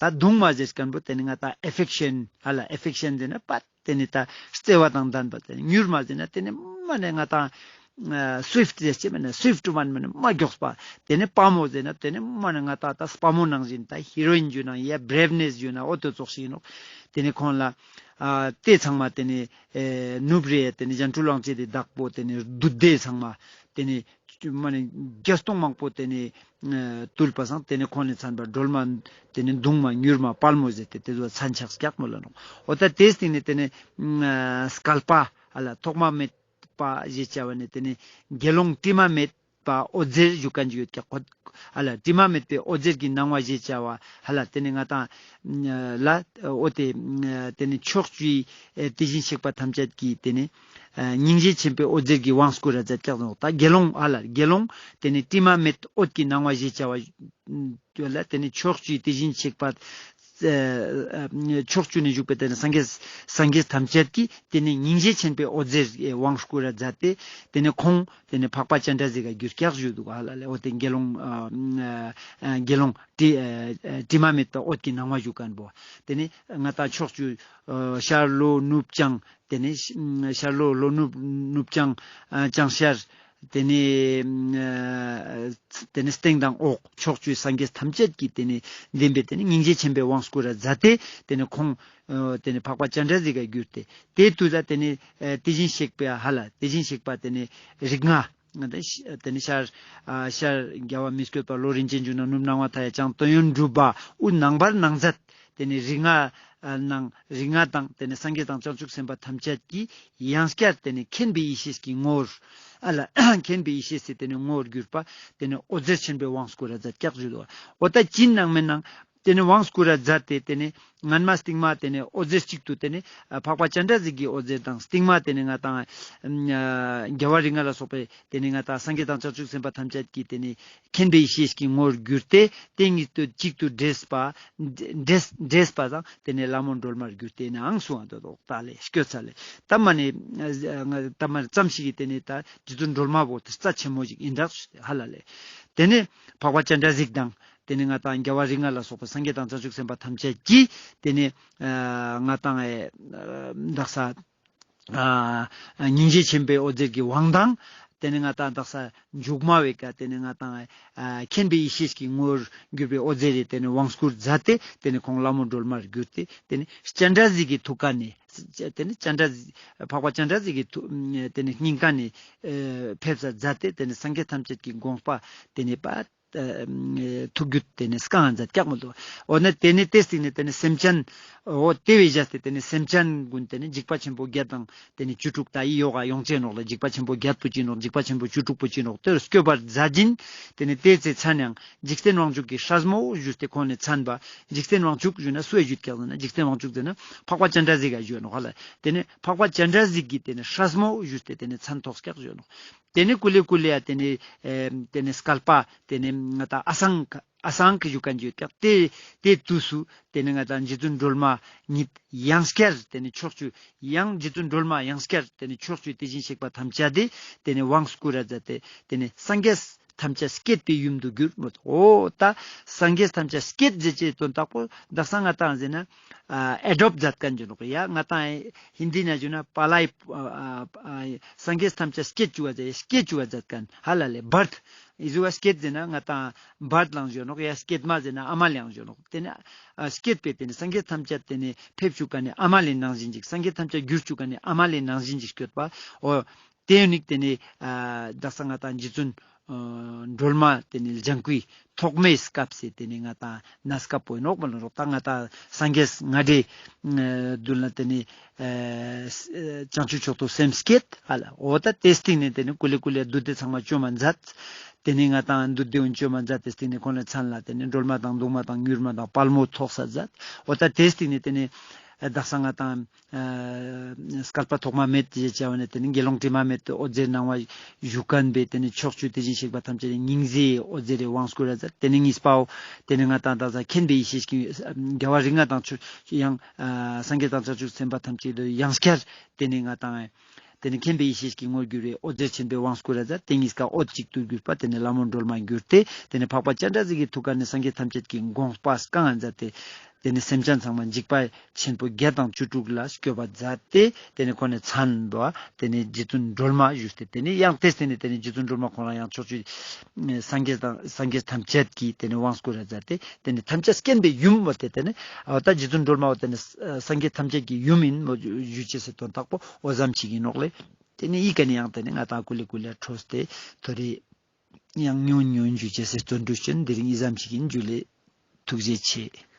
ད་མདུང་མ་ཞེས་ཅན་པོ་ཏེ་ནེ་ང་ཏང་ཨེ་ཕེག་ཤན་ཧ་ལ་ཨེ་ཕེག་ཤན་ཟེར་ན་པད་ཏེ་ནེ་ད་བརྩེ་བ་དང་ལྡན་པ་ཏེ་ནེ་མྱུར་མ་ཟེར་ན་ཏེ་ནེ་མ་ནེ་ང་ཏང་ཨ་སུའིཕཊ་ཟེར་ཅེས་མ་ནེ་སུའིཕཊ་མ་ནེ་མ་མགྱོགས་པ། ཏེ་ནེ་དཔའ་མོ་ཟེར་ན་ཏེ་ནེ་མ་ནེ་ང་ཏང་ད་དཔའ་མོ་ནང་བཞིན་ད་ཧི་རོ་ཨིན་ཞུ་ན་ཡ་བྲེབ་ནེས་ཞུ་ན་འོ་ཏེ་ཙོགས་ཤིག་ཨིན་ནོག་ཏེ་ནེ་ཁོང་ལ་ཨ་ཏེ་ཚང་མ་ཏེ་ནེ་ཨེ་ནུབ་རེ་ཏེ་ནེ་གཞན་འཕྲུལ་དབང་བྱེད་དེ་བདག་པོ་ཏེ་ནེ་བདུད་སྡེ་ཚང་མ་ཏེ་ནེ་མ་ནེ་བརྒྱ་སྟོང་མང་པོ་ཏེ་ནེ་ཨ་བཏུལ་པ་སང་ཏེ་ནེ་ཁོང་ངི་མཚན་པ་སྒྲོལ་མ་ཏེ་ནེ་མདུང་མ་མྱུར་མ་དཔའ་མོ་ཟེར་ཏེ་ཏེ་ཙོགས་མཚན་ཆགས་ཀྱག་མོལ་ལ་ནོག་འོ་ད་ཏེའི་སྟིང་ནེ་ཏེ་ནེ་ཨ་སྐལ་པ་ཧ་ལ་ཐོག་མ་མེད་པ་ཞེས་བྱ་བ་ནེ་ཏེ་ནེ་དགེ་སློང་དྲི་མ་མེད་པ་འོད་ཟེར་ཞུ་ཁན་ཅིག་ཡོད་ཀྱག་ཧ་ལ། དྲི་མ་མེད་པའི་འོད་ཟེར་གྱི་སྣང་བ་ཞེས་བྱ་བ་ཧ་ལ། ཏེ་ནེ་ང་ཏང་ལ་འོ་ཏེ་ཏེ་ནེ་ཕྱོགས་བཅུའི་དེ་བཞིན་གཤེགས་པ་ཐམས་ཅད་ཀྱི་ཏེ་ནེ་སྙིང་རྗེ་ཆེན་པོའི་འོད་ཟེར་གྱི་དབང་བསྐུར་ར་མཛད་ཀྱག་ནོག་ད་དགེ་སློང་ཧ་ལ་དགེ་སློང་ཏེ་ནེ་དྲི་མ་མེད་འོད་ཀྱི་སྣང་བ་ཞེས་བྱ་བ་ལ་ཏེ་ནེ་ཕྱོགས་བཅུའི་དེ་བཞིན་གཤེགས་པ་ཕྱོགས་བཅུ་ནེ་བཞུགས་པའི་ཏེ་ནེ་སངས་རྒྱས་སངས་རྒྱས་ཐམས་ཅད་ཀྱི་ཏེ་ནེ་སྙིང་རྗེ་ཆེན་པོའི་འོད་ཟེར་དབང་བསྐུར་ར་མཛད་དེ་ཏེ་ནེ་ཁོང་ཏེ་ནེ་འཕགས་པ་སྤྱན་རས་གཟིགས་ཀ་གྱུར་ཀྱག་ཞུ་དུག་ཧ་ལ་ལེ། འོ་ཏེ་དགེ་སློང་ཨ་ཨ་དགེ་སློང་དྲི་ཨ་དྲི་མ་མེད་པའི་འོད་ཀྱི་སྣང་བ་ཞུ་ཁན་པོ། ཏེ་ནེ་ང་ཏང་ཕྱོགས་བཅུ་ཨ་ཤར་ལྷོ་ནུབ་བྱང་ཏེ་ནེ་ཤར་ལྷོ་ལྷོ་ནུབ་ནུབ་བྱང་ཨ་བྱང་ཤར་ཏེ་ནེ་ཨ་ཏེ་ནེ་སྟེང་དང་འོག་ཕྱོགས་བཅུའི་སངས་རྒྱས་ཐམས་ཅད་ཀྱི་ཏེ་ནེ་བདེན་པའི་ཏེ་ནེ་སྙིང་རྗེ་ཆེན་པོའི་དབང་བསྐུར་ར་མཛད་དེ་ཏེ་ནེ་ཁོང་ཨ་ཏེ་ནེ་འཕགས་པ་སྤྱན་རས་གཟིགས་ཀ་གྱུར་ཏེ་ཏེ་དུས་ལ་ཏེ་ནེ་ཨ་དེ་བཞིན་གཤེགས་པའི་ཧ་ལ་དེ་བཞིན་གཤེགས་པ་ཏེ་ནེ་རིགས་ལྔ་ཏེ་ནེ་ཤར་ཨ་ཤར་རྒྱལ་བ་མི་བསྐྱོད་པ། ལྷོ་རིན་ཆེན་འབྱུང་གནས། ནུབ་སྣང་བ་མཐའ་ཡས། བྱང་དོན་ཡོད་གྲུབ་པ། དབུ་རྣམ་པར་སྣང་མཛད། ཏེ་ནེ་རིགས་ལྔ་ ནང་རིག་སྔགས་དང་ཏེ་ནེ་སངས་རྒྱས་དང་བྱང་ཆུབ་སེམས་དཔའ་ཐམས་ཅད་ཀྱི་ཡང་བསྐྱར་ཏེ་ནེ་མཁྱེན་པའི་ཡེ་ཤེས་ཀྱི་ངོ་བོར་ཨ་ལ་མཁྱེན་པའི་ཡེ་ཤེས་སི་ཏེ་ནེ་ངོ་བོར་གྱུར་པ་ཏེ་ནེ་འོད་ཟེར་ཆེན་པོའི་དབང་བསྐུར་ར་མཛད་ཀྱག་ཞུ་དོ། འོ་ད་ཅི་ནང་མེད་ནང་ཏེ་ནེ་དབང་བསྐུར་ར་མཛད་དེ་ཏེ་ནེ་སྔན་མ་སྟིང་མ་ཏེ་ནེ་འོད་ཟེར་གཅིག་ཏུ་ཏེ་ནེ་འཕགས་པ་སྤྱན་རས་གཟིགས་ཀྱི་འོད་ཟེར་དང་སྟིང་མ་ཏེ་ནེ་ང་ཏང་རྒྱལ་བ་རིགས་ལྔ་ལ་སོགས་པའི་ཏེ་ནེ་ང་ཏང་སངས་རྒྱས་དང་བྱང་ཆུབ་སེམས་དཔའ་ཐམས་ཅད་ཀྱི་ཏེ་ནེ་མཁྱེན་པའི་ཡེ་ཤེས་ཀྱི་ངོ་བོར་གྱུར་ཏེ་ཏེ་གཉིས་ཏེ་གཅིག་ཏུ་འདྲེས་པ་འདྲེས་འདྲེས་པ་དང་ཏེ་ནེ་ལྷ་མོ་སྒྲོལ་མར་གྱུར་ཏེ་ནའང་གསུངས་པ་འདུག་ད་ལེ་སྐྱོ་ཚ་ལེ། ད་མ་ནེ་ད་མ་ནེ་ཙམ་ཞིག་གི་ཏེ་ནེ་ད་རྗེ་བཙུན་སྒྲོལ་མ་བོ་ཏེ་རྩ་ཆེན་མོ་ཞིག་ཨིན་དྲག་ཧ་ལ་ལེ། ཏེ་ནེ་འཕགས་པ་སྤྱན་རས་གཟིགས་དང་ཏེ་ནེ་ང་ཏང་རྒྱལ་བ་རིགས་ལྔ་ལ་སོགས་པ་སངས་རྒྱས་དང་བྱང་ཆུབ་སེམས་དཔའ་ཐམས་ཅད་ཀྱིས་ཏེ་ནེ་ང་ཏང་ཨེ་དག་ས་ཨ་སྙིང་རྗེ་ཆེན་པོའི་འོད་ཟེར་གྱི་དབང་དང་ཏེ་ནེ་ང་ཏང་དག་ས་མཇུག་མ་བའི་ཀ་ཏེ་ནེ་ང་ཏང་ཨ་མཁྱེན་པའི་ཡེ་ཤེས་ཀྱི་ངོ་བོར་གྱུར་པའི་འོད་ཟེར་རེ་ཏེ་ནེ་དབང་བསྐུར་མཛད་དེ་ཏེ་ནེ་ཁོང་ལྷ་མོ་སྒྲོལ་མར་གྱུར་ཏེ་ཏེ་ནེ་སྤྱན་རས་གཟིགས་ཀྱི་ཐུགས་ཀ་ནེ་ཏེ་ནེ་སྤྱན་རས་གཟིགས་འཕགས་པ་སྤྱན་རས་གཟིགས་ཀྱི་ཐུགས་ཏེ་ནེ་སྙིང་ཀ་ནེ་ཨེ་ཕེབས་ས་མཛད་དེ་ཏེ་ནེ་སངས་རྒྱས་ཐམས་ཅད་ཀྱི་དགོངས་པ་ཏེ་ནེ་པ་ཐུགས་རྒྱུད་ཏེ་ནེ་སྐང་མཛད་ཀྱག་མོལ་དོ། འོ་ན་ཏེ་ནེ་ཏེ་སྟིང་ནེ་ཏེ་ནེ་སེམས་ཅན་འོ་ཏེ་བས་བཞག་སྟེ་ཏེ་ནེ་སེམས་ཅན་ཀུན་ཏེ་ནེ་འཇིགས་པ་ཆེན་པོ་བརྒྱད་དང་ཏེ་ནེ་བཅུ་དྲུག་ད་ཡི་ཡོག་ག་ཡོང་ཅེས་ནོག་ལ་འཇིགས་པ་ཆེན་པོ་བརྒྱད་པོ་ཅི་ནོག་འཇིགས་པ་ཆེན་པོ་བཅུ་དྲུག་པོ་ཅི་ནོག་ཏེ་སྐྱོབ་པར་མཛད་ཅིང་ཏེ་ནེ་ཏེ་ཚེ་མཚན་ཡང་འཇིག་རྟེན་དབང་ཕྱུག་གི་སྲས་མོ་ཞུས་ཏེ་ཁོང་ནེ་མཚན་པ། འཇིག་རྟེན་དབང་ཕྱུག་ཞུ་ན་སུའི་རྒྱུད་ཀྱག་ཟེར་ན་འཇིག་རྟེན་དབང་ཕྱུག་ཟེར་ན་འཕགས་པ་སྤྱན་རས་གཟིགས་ཀ་ཞུ་ནོག་ཧ་ལ། ཏེ་ནེ་འཕགས་པ་སྤྱན་རས་གཟིགས་ཀྱི་ཏེ་ནེ་སྲས་མོ་ཞུས་ཏེ་ཏེ་ནེ་མཚན་ཐོགས་ཀྱག་ཞུ་ནོག། ཏེ་ནེ་ཀུ་ལེ་ཀུ་ལེ་ཡ་ཏེ་ནེ་ཨེ་ཏེ་ནེ་བསྐལ་པ་ཏེ་ནེ་ང་ཏང་ཨ་སང་ཨ་སང་གི་ཞུ་ཁན་ཞིག་ཡོད་ཀྱག། ཏེ་ཏེ་དུས་སུ་ཏེ་ནེ་ང་ཏང་རྗེ་བཙུན་སྒྲོལ་མ་ཉིད་ཡང་བསྐྱར་ཏེ་ནེ་ཕྱོགས་བཅུའི་ཡང་རྗེ་བཙུན་སྒྲོལ་མ་ཡང་བསྐྱར་ཏེ་ནེ་ཕྱོགས་བཅུའི་དེ་བཞིན་གཤེགས་པ་ཐམས་ཅད་དེ་ཏེ་ནེ་དབང་བསྐུར་ར་མཛད་དེ་ཏེ་ནེ་སངས་རྒྱས་ཐམས་ཅད་བསྐྱེད་པའི་ཡུམ་དུ་གྱུར་མོད། འོ་ད་སངས་རྒྱས་ཐམས་ཅད་བསྐྱེད་ཟེར་ཅེས་དོན་དག་པོ་དག་ས་ང་ཏང་ཟེར་ན་ཨ་ཨེ་ཌོབ་མཛད་ཁན་ཞུ་ནོག་ཡ། ང་ཏང་ཧིན་དི་ནང་ཞུ་ན་པཱ་ལའི་ཨ་ཨ་སངས་རྒྱས་ཐམས་ཅད་བསྐྱེད་བཅུག་པ་ཟེར་བསྐྱེད་བཅུག་པ་མཛད་ཁན་ཧ་ལ་ལེ། བར་ཐ་ཨི་ཟུག་ག་བསྐྱེད་ཟེར་ན་ང་ཏང་བར་ཐ་ལའང་ཞུ་ནོག་ཡ། བསྐྱེད་མ་ཟེར་ན་ཨ་མ་ལའང་ཞུ་ནོག། ཏེ་ནེ་ཨ་བསྐྱེད་པའི་ཏེ་ནེ་སངས་རྒྱས་ཐམས་ཅད་ཏེ་ནེ་ཕེབས་བཅུག་ཁན་ནི་ཨ་མ་ལེ་ནང་བཞིན་ཅིག། སངས་རྒྱས་ཐམས་ཅད་གྱུར་བཅུག་ཁན་ནི་ཨ་མ་ལེ་ནང་བཞིན་ཅིག་སྐྱོད་པ། འོ་ཏེ་ནི་ཏེ་ནེ་ཨ་དག་ས་ང་ཏང་རྗེ་བཙུན་ཨ་སྒྲོལ་མ་ཏེ་ནེ་ལྗང་གུའི་ཐོག་མའི་སྐབས་སི་ཏེ་ནེ་ང་ཏང་གནས་སྐབས་པོ་ཨིན་ནོག་མ་ལོ་ནོག། ད་ང་ཏང་སངས་རྒྱས་ང་འདྲེ་ཨ་དུན་ལ་ཏེ་ནེ་ཨ་བྱང་ཆུབ་མཆོག་ཏུ་སེམས་བསྐྱེད་ཧ་ལ། འོ་ད་ཏེ་སྟིང་ནེ་ཏེ་ནེ་ཀུ་ལེ་ཀུ་ལེ་བདུད་སྡེ་ཚང་མ་བཅོམ་མ་མཛད། ཏེ་ནེ་ང་ཏང་བདུད་སྡེ་ཀུན་བཅོམ་མ་མཛད་དེ་སྟིང་ནེ་ཁོང་ལ་མཚན་ལ་ཏེ་ནེ་སྒྲོལ་མ་དང་མདུང་མ་དང་མྱུར་མ་དང་དཔའ་མོ་ཐོགས་ས་མཛད། འོ་ད་ཏེ་སྟིང་ནེ་ཏེ་ནེ་ཨ་དག་ས་ང་ཏང་ཨ་བསྐལ་པ་ཐོག་མ་མེད་ཅེས་བྱ་བ་ནེ་ཏེ་ནེ་དགེ་སློང་དྲི་མ་མེད་དུ་འོད་ཟེར་སྣང་བ་བཞུགས་ཁན་པའི་ཏེ་ནེ་ཕྱོགས་བཅུའི་དེ་བཞིན་གཤེགས་པ་ཐམས་ཅད་ནི་སྙིང་རྗེའི་འོད་ཟེར་རེ་དབང་བསྐུར་ར་མཛད། ཏེ་ནེ་གཉིས་པའོ་ཏེ་ནེ་ང་ཏང་དག་ས་མཁྱེན་པའི་ཡེ་ཤེས་ཀྱི་རྒྱལ་བ་རིགས་ལྔ་དང་ཆོས་ཡང་ཨ་སངས་རྒྱས་དང་བྱང་ཆུབ་སེམས་དཔའ་ཐམས་ཅད་དུ་ཡང་བསྐྱར་ཏེ་ནེ་ང་ཏང་ཏེ་ནེ་མཁྱེན་པའི་ཡེ་ཤེས་ཀྱི་ངོ་བོར་གྱུར་པའི་འོད་ཟེར་ཆེན་པོའི་དབང་བསྐུར་ར་མཛད། ཏེ་གཉིས་ཀ་འོད་གཅིག་ཏུ་གྱུར་པ་ཏེ་ནེ་ལྷ་མོ་སྒྲོལ་མ་གྱུར་ཏེ་ཏེ་ནེ་འཕགས་པ་སྤྱན་རས་གཟིགས་ཀྱི་ཐུགས་ཀ་ནེ་སངས་རྒྱས་ཐམས་ཅད་ཀྱི་དགོངས་པ་སྐང་ང་མཛད་དེ་ཏེ་ནེ་སེམས་ཅན་ཚང་མ་འཇིགས་པ་ཆེན་པོ་བརྒྱད་དང་བཅུ་དྲུག་ལས་སྐྱོབ་པ་མཛད་དེ་ཏེ་ནེ་ཁོང་ནེ་མཚན་པ་ཏེ་ནེ་རྗེ་བཙུན་སྒྲོལ་མ་ཞུས་ཏེ་ཏེ་ནེ་ཡང་ཏེ་སྟིང་ནེ་ཏེ་ནེ་རྗེ་བཙུན་སྒྲོལ་མ་ཁོང་ལ་ཡང་ཕྱོགས་བཅུའི་སངས་རྒྱས་དང་སངས་རྒྱས་ཐམས་ཅད་ཀྱི་ཏེ་ནེ་དབང་བསྐུར་ར་མཛད་དེ་ཏེ་ནེ་ཐམས་ཅད་མཁྱེན་པའི་ཡུམ་བོ་ཏེ་ཏེ་ནེ་འོ་ད་རྗེ་བཙུན་སྒྲོལ་མ་བོ་ཏེ་ནེ་སངས་རྒྱས་ཐམས་ཅད་ཀྱི་ཡུམ་ཨིན་མོ་ཞུ་ཅེས་སི་དོན་དག་པོ་འོ་ཙམ་ཞིག་ཨིན་ནོག་ལེ། ཏེ་ནེ་ཨི་ཀ་ནེ་ཡང་ཏེ་ནེ་ང་ཏང་ཀུ་ལེ་ཀུ་ལེ་འཕྲོས་ཏེ་ཐོ་རེ་ཡང་ཉུང་ཉུང་ཞུ་ཅེས་སི་བརྩོན་འགྲུས་ཅོ་ཨིན། དེ་རིང་ཨི་ཙམ་ཞིག་ཨིན། ཇུ་ལེ། ཐུགས་རྗེ་ཆེ།